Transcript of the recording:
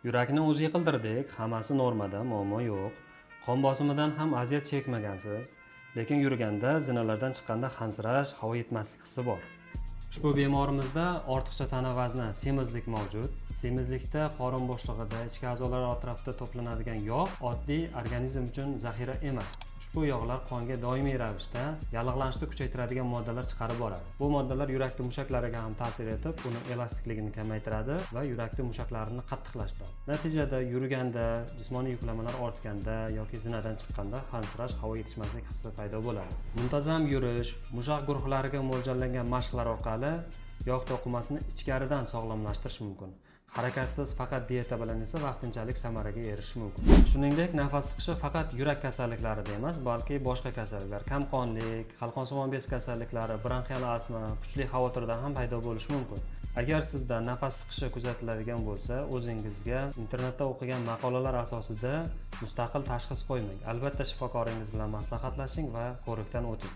Yurakni UZI qildirdik, hammasi normada, muammo yo'q. Qon bosimidan ham aziyat chekmagansiz, lekin yurganda, zinalardan chiqqanda hansirash, havo yetmaslik hissi bor. Ushbu bemorimizda ortiqcha tana vazni, semizlik mavjud. Semizlikda qorin bo'shlig'ida, ichki a'zolar atrofida to'planadigan yog' oddiy organizm uchun zaxira emas. Ushbu yog'lar qonga doimiy ravishda yallig'lanishni kuchaytiradigan moddalar chiqarib boradi. Bu moddalar yurakni mushaklariga ham ta'sir etib, uni elastikligini kamaytiradi va yurakni mushaklarini qattiqlashtiradi. Natijada yurganda, jismoniy yuklamalar ortganda yoki zinadan chiqqanda hansirash, havo yetishmaslik hissi paydo bo'ladi. Muntazam yurish, mushak guruhlariga mo'ljallangan mashqlar orqali yog' to'qimasini ichkaridan sog'lomlashtirish mumkin. Harakatsiz, faqat dieta bilan esa vaqtinchalik samaraga erishish mumkin. Shuningdek, nafas siqishi faqat yurak kasalliklarida emas, balki boshqa kasalliklar, kamqonlik, qalqonsimon bez kasalliklari, bronxial astma, kuchli xavotirdan ham paydo bo'lishi mumkin. Agar sizda nafas siqishi kuzatiladigan bo'lsa, o'zingizga internetda o'qigan maqolalar asosida mustaqil tashxis qo'ymang. Albatta shifokoringiz bilan maslahatlashing va ko'rikdan o'ting.